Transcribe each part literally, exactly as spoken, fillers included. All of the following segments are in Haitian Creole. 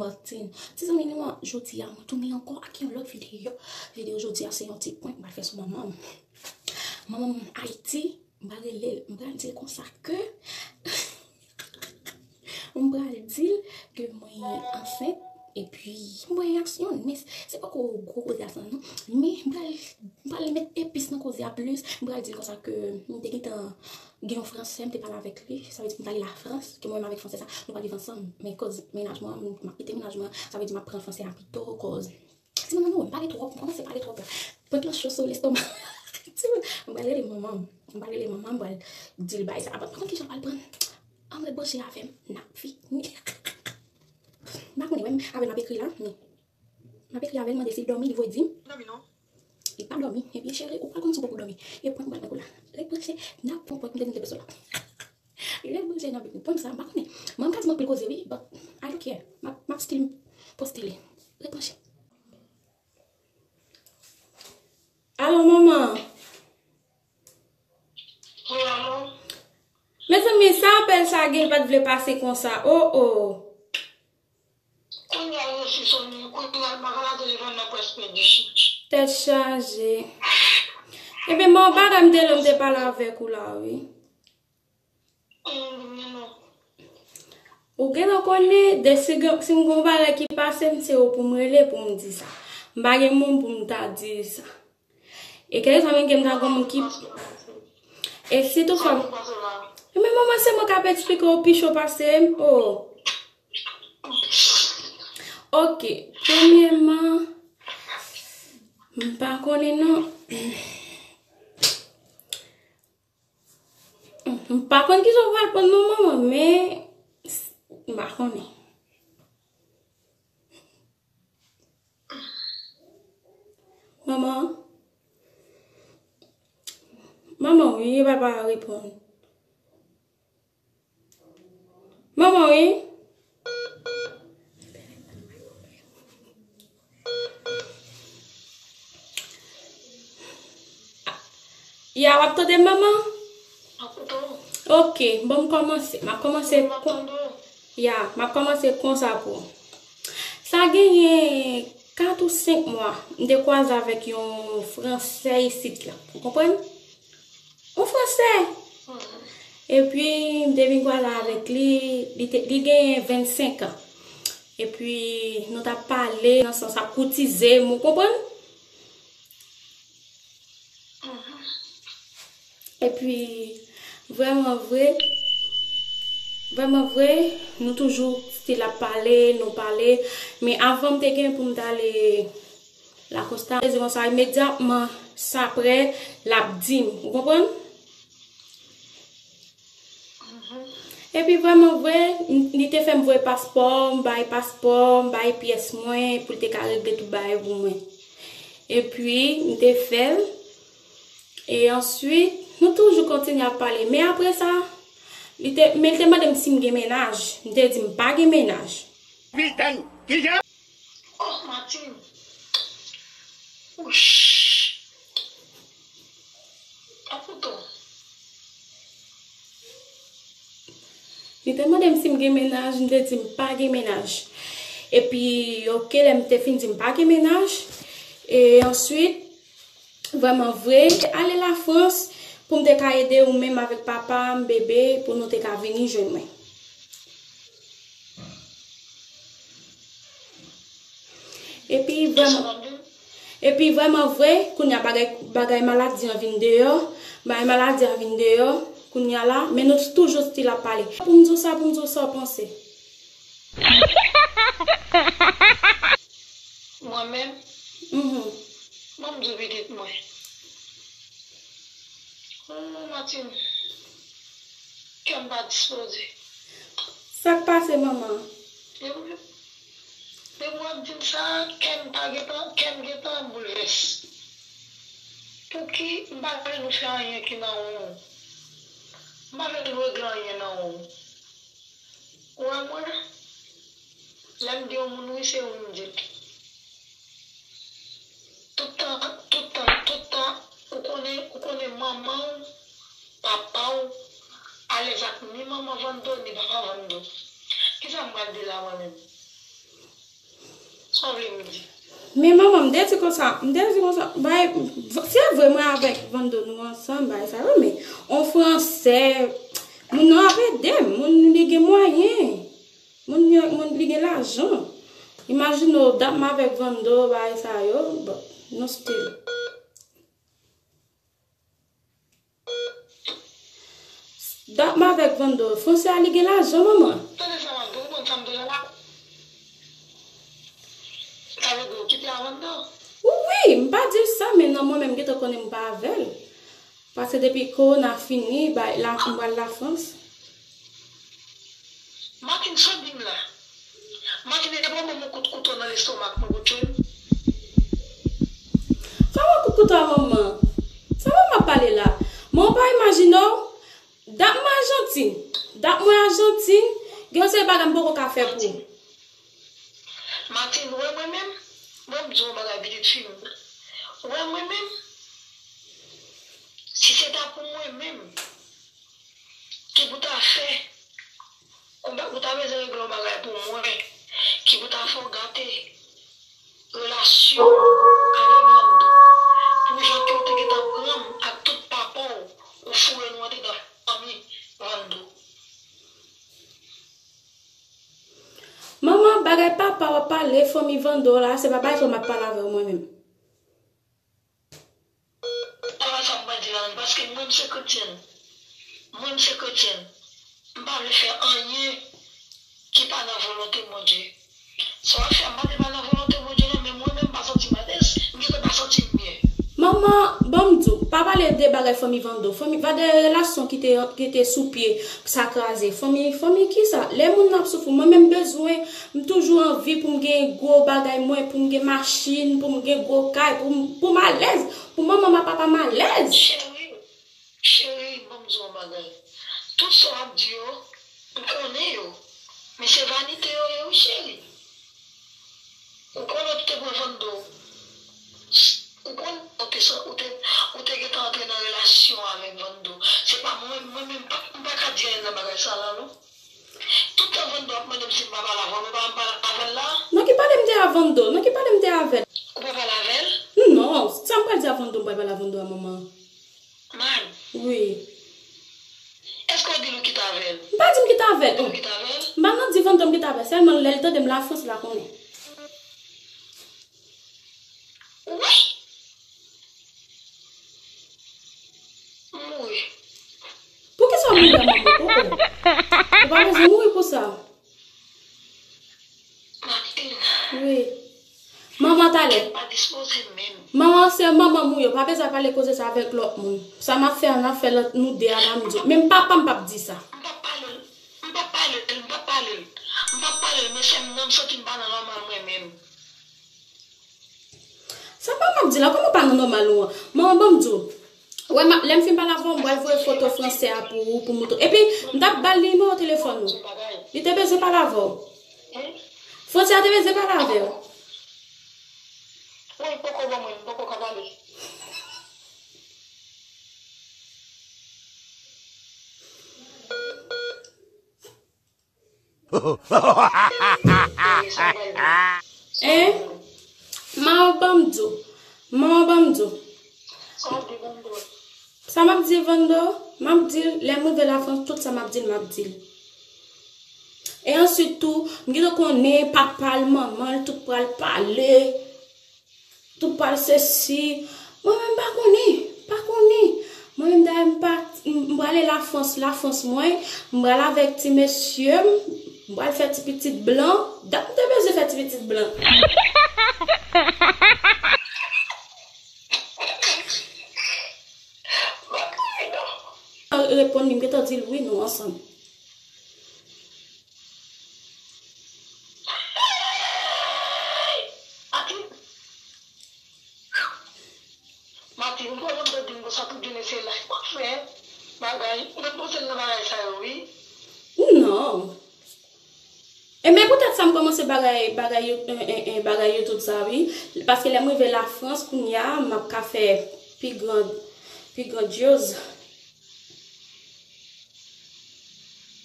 Martine. Ti zanmi nou an, jodi a, mwen tounen ankò ak yon lòt videyo. Videyo jodi a, se yon ti prank m pral fè sou manman m. Manman m Ayiti, m pral rele l, m pral di l konsa ke, m pral di l ke mwen ansent, epi m wè reyaksyon l, men se poko gwo koze a sa non. Men m pral, m pral met epis nan koze a plis, m pral di l konsa ke m te gentan gen yon fransè, m te pale avèk li, sa vle di m t ale Lafrans, ke mwen menm avèk fransè sa, nou pa viv ansanm, men koz mennaj mwen, m ap kite mennaj mwen, sa vle di m ap pran fransè a pito, koz. Ti manman nou, m pale twòp, m kòmanse pale twòp la. Prank lan cho sou lestomak. Ti moun, m pral rele manman m, m pral rele manman m, m pral di l bagay sa. Avan, m pa konn kijan l pral pran l. Ann ret branche avè m, n ap fini. M pa konnen, wè, m, avè l m ap ekri la, men m ap ekri avè l, mande si l dòmi, li voye di m. Dòmi non. Li p ap dòmi. Ebyen, cheri, ou pa konn si w poko dòmi. E prank m pral prank ou la. Ret branche, n ap pran prank m te di m te bezwen la. Ret branche nan prank sa, m pa konnen. Mwen, m ka di m anpil koze, wi, but I don't care. M ap, m ap still poste li. Ret branche. Alo, manman. Wi, alo. Mezanmi, sa apèl sa gen, l pa t vle pase konsa. Oh, oh. Kounye a resi sone, kounye a l pa ka lage telefòn nan prèske di. Tèt chaje. Ebyen, bon, bagay m te lè m te pale avèk ou la, wi. Ou gentan konnen, de si gen, si m gen yon bagay ki pase m, se ou pou m rele pou m di sa. M pa gen moun pou m ta di sa. E kèlkeswa menm ke m ta gen moun ki. E si toutfwa. Men manman, se mwen k ap eksplike w pi cho pase m. Oh. Ok. Premyèman, m pa konnen non. M pa konn kijan w pral pran non manman, men m pa konnen. Manman. Manman, wi, e papa a reponn. Manman, wi. Ya, w ap tande m, manman? M ap tande w. Ok, bon, m kòmanse. M ap kòmanse. M ap kon-, tande w. Ya, m ap kòmanse konsa pou ou. Sa genyen kat ou senk mwa, m te kwaze avèk yon fransè isit la. Ou konprann? Yon fransè. Mhm. Epi, m te vin kwaze avèk li, li te, li genyen vennsenk an. Epi, nou t ap pale nan sans ap koutize m, ou konprann? Epi, vrèman vre, vrèman vre, nou toujou still ap pale, nou pale. Men avan m te gen pou m t ale Lacosta, m te di konsa, imedyatman sa prè, l ap di m. Ou konprann? Epi vrèman vre, m, li te fè m voye paspò, m bay paspò, m bay pyès mwen pou l te ka regle tout bagay pou mwen. Epi, m te fè l. E answit, nou toujou kontinye ap pale. Men apre sa, li te, men li te mande m si m gen mennaj. M te di m pa gen mennaj. Pita, kijan? Oh, Martine. Ouch. Apoutan. Li te mande m si m gen mennaj, m te di m pa gen mennaj. Epi, ok, lè m te fin di m pa gen mennaj, e answit, vrèman vre, m te ale Lafrans pou m te ka ede ou menm avèk papa m, bebe, pou nou te ka vini jwenn mwen. Epi vrèman, epi vrèman vre, kounye a bagay, bagay maladi an vin deyò, bagay maladi an vin deyò, kounye a la, men nou toujou still ap pale. Pou m di w sa, pou m di w sa w panse. Mwen menm? Mhm. Ban m di w pitit mwen. Oh, Martine, kè m pa dispoze. Sa k pase, manman? Depi, depi w ap di m sa, kè m pa gentan, kè m gentan boulvès. Pouki m pa vle nou fè anyen ki nan won? M pa vle nou regle anyen nan won. Ou wè mwen, lè m di yon moun wi, se wi m di l. Tout tan, tout tan, tout tan, ou konnen, ou konnen manman w, papa w, alèz ak ni manman Vando, ni papa Vando. Kisa m pral di la mwen menm? Sa w vle m di? Men manman, m te di konsa, m te di konsa, bay, se vre mwen avèk Vando nou ansanm, bay sa yo, men on fransè, moun nan ap ede m, moun li gen mwayen, moun, moun li gen lajan. Imajine w, dat m avèk Vando, bay sa yo, bon, nou still. Dat m avèk Vando. Fransè a, li gen lajan, manman. Tande sa, manman, ou konprann sa m di w la? Sa vle di ou kite a Vando? Wi, m pa di l sa, men nan mwen menm, m gentan konnen m pa avè l. Paske depi kowona fini, bay, la, m pral Lafrans. Martine, sa w di m la? Martine, e pa ban m yon kout kouto nan lestomak mwen pou tchwe m? Sa yon kout kouto a manman? Sa manman ap pale la? Mwen pa imajine w. Dat mwen Ajantin. Dat mwen Ajantin. Gen yon seri bagay m poko ka fè pou ou. Martine, ou wè mwen menm? Bon, m di yon bagay, pitit fi m. Ou wè mwen menm? Si se ta pou mwen menm, ki pou ta fè, ou ta bezwen regle yon bagay pou mwen, ki pou ta fè w gate relasyon avèk Vando. Pou jan ke w te gentan pran m ak tout papa w, ou foure nou andedan fanmi Vando. Manman, bagay papa w ap pale, fanmi Vando la, se pa bagay sa m ap pale avè w mwen menm. Sa va sa m pral di la menm, paske mwen m se kretyèn. Mwen m se kretyèn. M pa vle fè anyen ki pa nan volonte Bondye. Sa w ap fè a, m pa te pa nan volonte Bondye non, men mwen menm m pa santi m alèz, m gentan pa santi m byen. Manman, ban m di w, pa pale de bagay fanmi Vando. Fanmi, pa de relasyon ki te, ki te sou pye, sa kraze. Fanmi, fanmi kisa? Lè moun nan ap soufri, mwen menm bezwen M toujou anvi pou m gen gwo bagay mwen, pou m gen machin, pou m gen gwo kay, pou m, pou m alèz, pou manman m ak papa m alèz. Cheri, cheri, ban m di w yon bagay. Tout sa w ap di yo, m konnen yo. Men se vanite yo ye wi, cheri. Ou konnen w te pran Vando. Ou konn, ou te, sa- ou te, ou te gentan antre nan relasyon avèk Vando. Se pa mwen, mwen menm, pa- m pa ka di anyen nan bagay sa la, non. Tout tan Vando ap mande m si m pa pale avè w, men pa m pale avè l la. Nan ki pale m te a Vando? Nan ki pale m te avè l? Ou pa pale avè l? Non, sa m pral di a Vando, m pral pale a Vando a manman. Man. Wi. Èske w di l ou kite avè l? M pa di m kite avè l. Ou kite avè l? M pa nan di Vando m kite avè l, sèlman lè l tande m Lafrans, l a konnen. Wi! M mouri. Poukisa w mouri a manman? Koko? Ou pa bezwen mouri pou sa. Martine. Wi. Manman talè. Kè m pa dispoze menm. Manman se manman m ou ye, pa bezwen pale koze sa avèk lòt moun. Sa m ap fè a, n ap fè l ant nou de a la m di w. Menm papa m p ap di sa. M p ap pale l, m p ap pale l, m p ap pale l. M p ap pale l, men sè m nan, m santi m pa nan nòmal mwen menm. Sa pa m ap di la, kòman w pa nan nòmal ou an? Manman, ban m di w. Wè, m ap- lè m fin pale avè w, m pral voye foto fransè a pou ou, pou moutre. Epi, m t ap ba l nimewo telefòn ou. Li te bezwen pale avè w. Fransè a te bezwen pale avè w. Wi, poko ban mwen, m poko ka pale. Hein? Manman ban m di w. Manman ban m di w. Sa m ap di Vando, m ap di l, lè m rive Lafrans, tout sa m ap di l, m ap di l. E answit tou, m gentan konnen papa l, manman l, tout pral pale. Tout pral sesi. Mwen menm pa konnen, pa konnen. Mwen menm dayè m pa, m, m prale Lafrans, Lafrans mwen, m pral avèk ti mesye m, m pral fè ti pitit blan. Dat m te bezwen fè ti pitit blan. Reponn li, m gentan di l wi, nou ansanm. Martine, ou pa janm tande m konsa tout jounen se live w ap fè bagay. Ou mèt poze l nan bagay sa yo wi. Non. E men poutèt sa m kòmanse bagay, bagay, You- en, en, en, bagay YouTube sa wi. Paske lè m rive Lafrans kounya, m ap ka fè pi gran, pi grandyoz.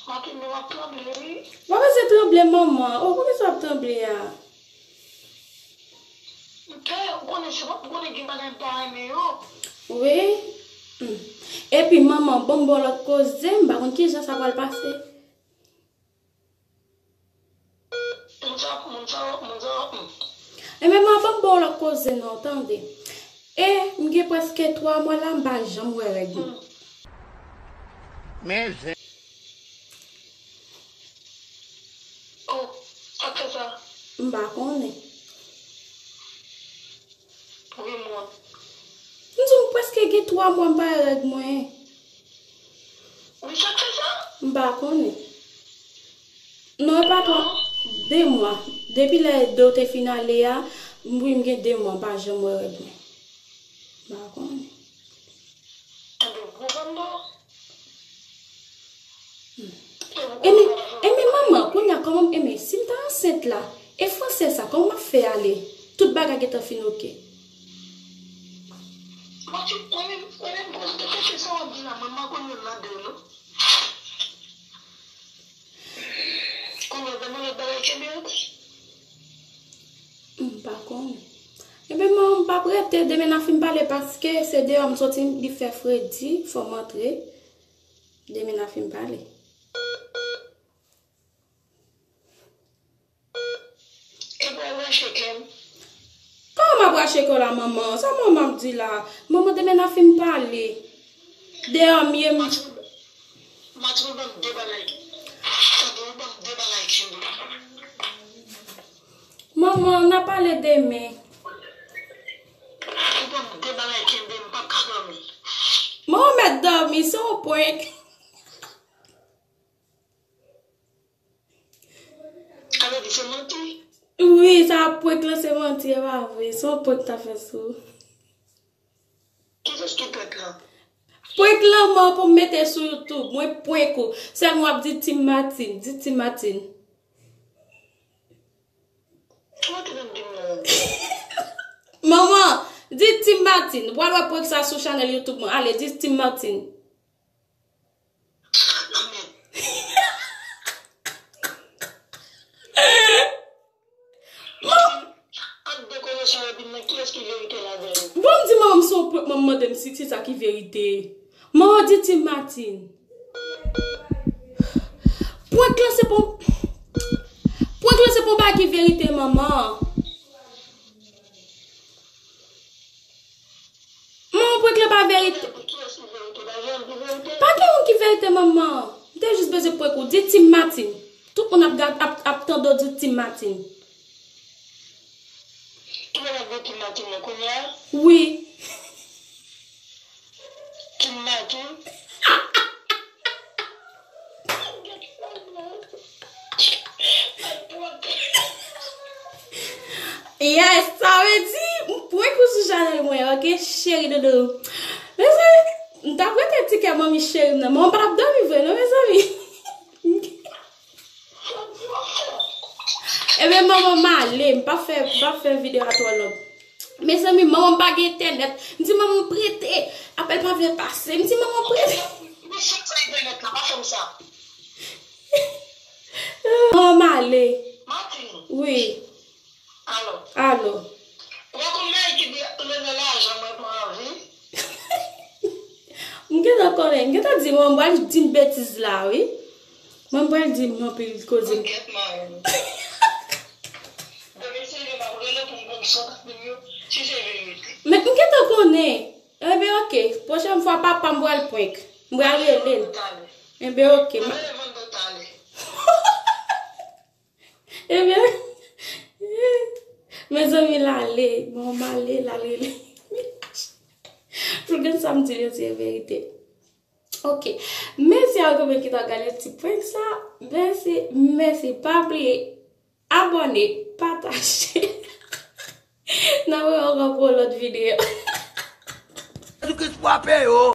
Martine, w ap tranble wi. W ap ese tranble manman. Oh, poukisa w ap tranble a? Dayè, ou konnen se pa, ou konnen gen bagay m pa renmen yo. Wi. Hmm. Epi manman, ban m ba w lòt koze, m pa konn kijan sa pral pase. Moun sa, moun sa, moun sa, hmm. Enben, m ap ban m ba w lòt koze non, tande. E, m gen prèske twa mwa la, m pa janm wè règ mwen. Hmm. Men zen. Oh, sa k fè sa? M pa konnen. Wi, mwen. M di w, m prèske gen twa mwa m pa wè règ mwen. Wi, sa k fè sa? M pa konnen. Non, e pa twa, de mwa. Depi lè do te fin ale a, m, wi, m gen de mwa, m pa janm wè règ mwen. M pa konnen. Enben, gwo vando. Enben, enben manman, kounye a kòman, enben, si m ta ansent la, e fransè sa, kòman m ap fè ale? Tout bagay gentan fin oke. Mwen, mwen menm, mwen menm, mwen menm, mwen pa konn youn nan de yo, non. Kounye a, ban m yon lòt bagay kenbe ankò. M pa konnen. Enben, manman, m p ap rete, demen n a fin pale, paske se deyò m soti, li fè fredi, fò m antre. Demen n a fin pale. Epi w al rache kè m. Kòman m ap rache kè w la, manman? Sa manman ap di la? Manman, demen n a fin pale. Deyò m ye, m. Matri, Matri, ou ban m de bagay. Tande, ou ban m de bagay kenbe. Manman, n a pale demen. Ou ban m de bagay kenbe, m p ap ka dòmi. Manman, ou mèt dòmi, se yon prank. Sa vle di se manti? Wi, sa prank lan se manti, e pa vre. Se yon prank ta fè sou ou. Kiyès ki prank lan? Prank lan, man, pou m mete sou YouTube. Mwen prank ou. Sèlman w ap di Team Martine, di Team Martine. Kòman te konn di m non? Manman, di Team Martine. W al wè prank sa sou chanèl YouTube mwen. Ale, di Team Martine. Ant de konesyon epi nan kiyès ki verite ladan yo? Bon, m di manman m se yon prank, manman mande m si se sa ki verite. Manman di Team Martine. Prank lan se pou, prank lan se pou bagay ki verite, manman. Manman, prank lan pa verite. Pa gen youn ki verite, manman. M te jis bezwen prank ou. Di Team Martine. Tout moun ap gad, ap, ap tande w di Team Martine. Tout moun ap di Team Martine nan kounye a? Wi. Team Martine. Yes, sa vle di, m prank ou sou chanèl mwen, ok, cheri doudou. Mezanmi, m t ap rete ti kè manmi cheri m nan, men m pa t ap dòmi vre, non, mezanmi. Ebyen, manman, m ale, m pa fè, m pa fè videyo a twò long. Mezanmi, manman m pa gen entènèt. M di, "Manman, prete." Apèl pa vle pase. M di, "Manman, prete." Mechan sa entènèt la, pa fè m sa. Manman, m ale. Martine. Wi. Alo. Alo. Ou pa konn bagay ki di lè nan lajan mwen pa anvi. M gentan konnen, m gentan di, manman, m pral di m betiz la, wi. Manman, m pral di m anpil koze. Mwen gèt mari m. Demen se li m ap rele pou m konn sa k ap vin yo, si se verite. Men m gentan konnen. Enben, ok. Pwochèn fwa, papa m pral prank. M pral rele l. Enben, ok. Mwen rele Vando talè. Ebyen, mezanmi, l ale. Bon, m ale, l ale. Pou gade sa m di l yo, se verite. Ok. Mèsi a ou menm ki ta gade ti prank sa. Mèsi, mèsi. Pa bliye abòne, pataje. N a wè ankò pou yon lòt videyo. Jezikri frape yo.